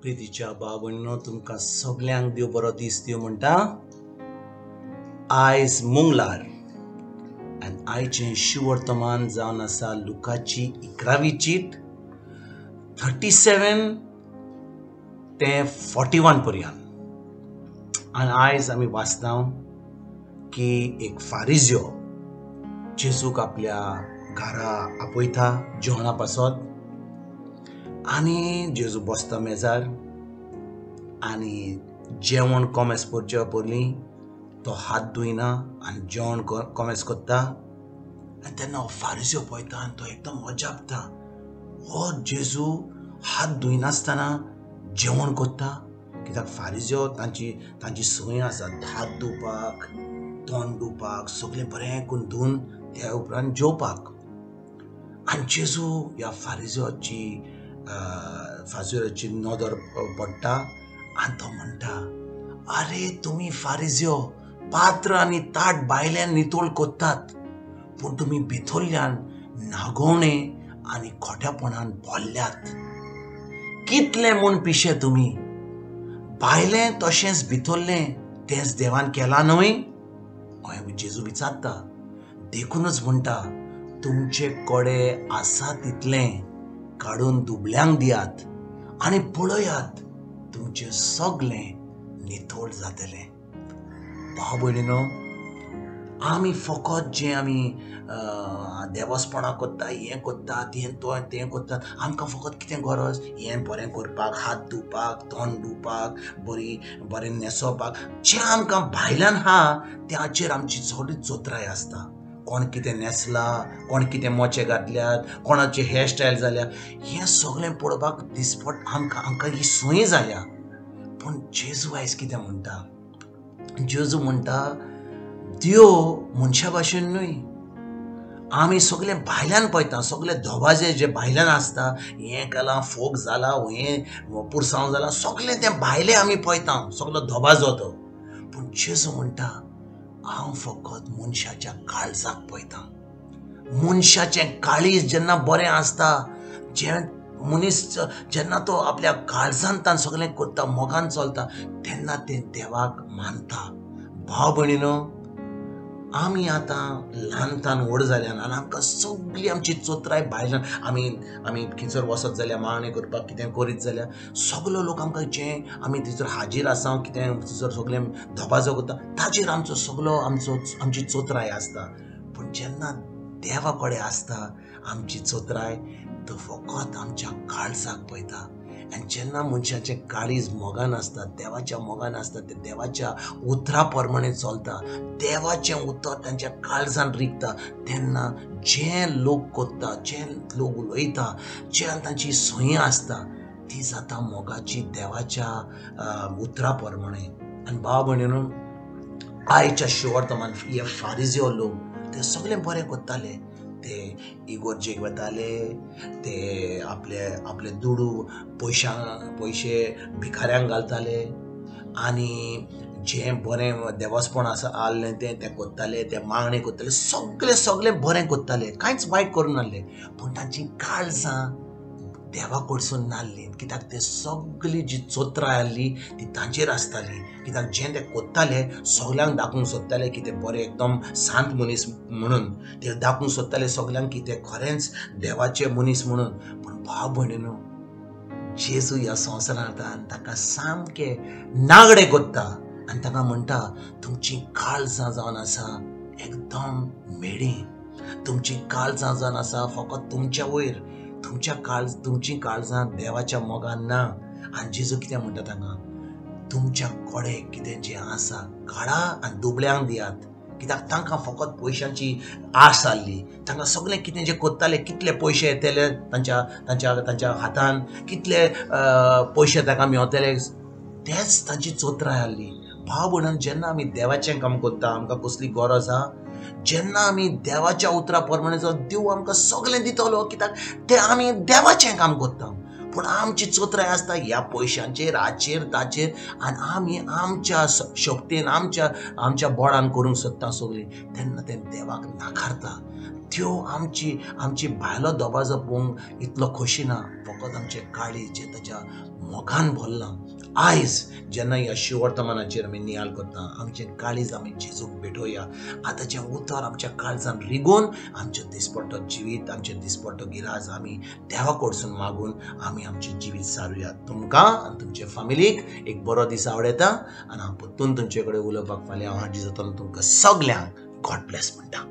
प्रितीच्या भाव-भयणीनो, तुमकां सगल्यांक देव बरो दीस दिवं म्हणटा. आयज मंगळार आनी आयचें शुवर्तमान जावन आसा लुकाची 11वी चीट 37 ते 41 पर्यंत. आनी आयज आमी वाचता की एक फारिज्यो जेजूक आपल्या घरा आपयता जेवणा पासत आनी जेजू बसता मेजार आनी जेवण कोमेस करचे पयलीं तो हात धुयना आनी जेवण कोमेस करता. आनी तेन्ना हो फारिज्यो पळयता आनी तो एकदम अजापता, हो जेजू हात धुयनासतना जेवण करता. कित्याक फारिज्यो तांची तांची संवय आसा हात धुवपाक, तोंड धुवपाक, सगळें बरें करून धुवन त्या उपरांत जेवपाक. आनी जेजू ह्या फारिज्योची फारिज्योची नदर पडटा आनी तो म्हणटा, अरे तुमी फारिज्यो पात्र आनी ताट भायल्यान नितळ करतात, पूण तुमी भितरल्यान नागोवणे आनी खोट्यापणान भरल्यात. कितले म्हूण पिशे तुमी, भायलें तशेंच भितरलें तेंच देवान केलां न्हय? हय जेजू विचारता. देखूनच म्हणटा, तुमचे कडेन आसा तितलें काडून दुबल्यांक दियात आनी पळयात तुमचें सगळें नितळ जातलें. भाव भयणीनो, आमी फकत जें आमी देवस्पणां करता, हें करता, तें तें करता, आमकां फकत कितें गरज, हें बरें करपाक, हात धुवपाक, तोंड धुवपाक, बरी बरें न्हेसोवपाक, जें आमकां भायल्यान आहा त्याचेर आमची चड चतुराय आसता. कोण कितें न्हेसला, कोण कितें मोचे घातल्यात, कोणाचे हेअरस्टायल जाल्या, हें सगळें पळोवपाक दिसपट आमकां आमकां ही संवय जाल्या. पूण जेजू आयज कितें म्हणटा, जेजू म्हणटा देव मनशा भाशेन न्हय. आमी सगळें भायल्यान पळयता, सगळे धोबाजे जे भायल्यान आसता, हें केलां, फोग जाला, हें पुरसांव जालां, सगळें तें भायलें आमी पळयता, सगळो धोबाजो तो. पूण जेजू म्हणटा, हांव फकत मनशाच्या काळजाक पळयतां. मनशाचें काळीज जेन्ना बरें आसता, जें मनीस जेन्ना तो आपल्या काळजान तान सगळें करता, मोगान चलता, तेन्ना तें देवाक मानता. भाव भयणीनो, आमी आतां ल्हान व्हड जाल्यान आनी आमकां सगळी आमची चतुराय भायल्यान, आमी आमी खंयसर वचत जाल्यार मागणी करपाक कितें करीत जाल्यार सगलो लोक आमकां जें आमी थंयसर हाजीर आसा, कितें थंयसर सगळें धबाजो करता, ताचेर आमचो सगलो आमचो आमची चतुराय आसता. पूण जेन्ना देवा कडेन आसता आमची चतुराय, तो फकत आमच्या काळजाक पळयता. आनी जेन्ना मनशाचें काळीज मोगान आसता, देवाच्या मोगान आसता, ते देवाच्या उतरा प्रमाणे चलता, देवाचें उतर तांच्या काळजान रिगता, तेन्ना जे लोक करता, जे लोक उलयता, जे तांची संवय आसता, ती जाता मोगाची देवाच्या उतरा प्रमाणे. आनी भाव भयणीनो, आयच्या शिवर्तमान हे फारिज्यो लोक ते सगळें बरें करताले, ते इगोर्जेक वताले, ते आपले आपले दुडू पयशे भिकाऱ्यांक घालताले आनी जें बरें देवस्पण आसा आहलें तें तें करताले, ते मागणी करताले, सगळें सगळें बरें करताले, कांयच वायट करूं नासलें. पूण तांची काळजां देवा कडसून नासलीं, कित्याक ते सगळी जी चतुराय आहली ती तांचेर आसताली. कित्याक जें ते करताले सगल्यांक दाखोवंक सोदताले की ते बरे एकदम शांत मनीस म्हणून, ते दाखोवंक सोदताले सगल्यांक की ते खरेंच देवाचे मनीस म्हणून. पूण भाव भयणीनो, जेजू ह्या संवसारांत आनी ताका सामकें नागडे करता आनी ताका म्हणटा, तुमची काळजां जावन आसा एकदम म्हेळीं, तुमची काळजां जावन आसा फकत तुमच्या वयर, तुमच्या काळज तुमची काळजां देवाच्या मोगान ना. आनी जेजू कितें म्हणटा तांकां, तुमच्या कडेन कितें जें आसा काडा आनी दुबळ्यांक दियात. कित्याक तांकां फकत पयशांची आस आहली, तांकां सगळें कितें जें करताले, कितले पयशे येतले तांच्या तांच्या तांच्या हातान, कितले पयशे तांकां मेवतले, तेच तांची चतुराय आहली. भाव भयणान, जेन्ना आमी देवाचें काम करता, आमकां कसली गरज आहा, जेन्ना आमी देवाच्या उतरा प्रमाणे देव आमकां सगळें दितलो, कित्याक तें आमी देवाचें काम करता. पूण आमची चतुराय आसता ह्या पयशांचेर, हाचेर, ताचेर, आनी आमी आमच्या शक्तेन, आमच्या आमच्या बळान करूंक सोदता सगळीं, तेन्ना तें देवाक नाकारता. त्यो आमची आमची भायलो दबाजो पळोवंक इतलो खोशी ना, फकत आमचें काळीज जें ताच्या मोगान भरलां. आयज जेन्ना ह्या शिवर्तमानाचेर आमी नियाळ करता, आमचें काळीज आमी जेजूक भेटोवया. आतांचें उतर आमच्या काळजान रिगोवन आमचें दिसपट्टो जिवीत, आमचें दिसपट्टो गिराज आमी देवा कडसून मागून आमी आमचें जिवीत सारुया. तुमकां आनी तुमचे फामिलीक एक बरो दीस आवडटा आनी हांव परतून तुमचे कडेन उलोवपाक फाल्यां हांव हाजीर जातलो. तुमकां सगल्यांक गॉड ब्लेस म्हणटा.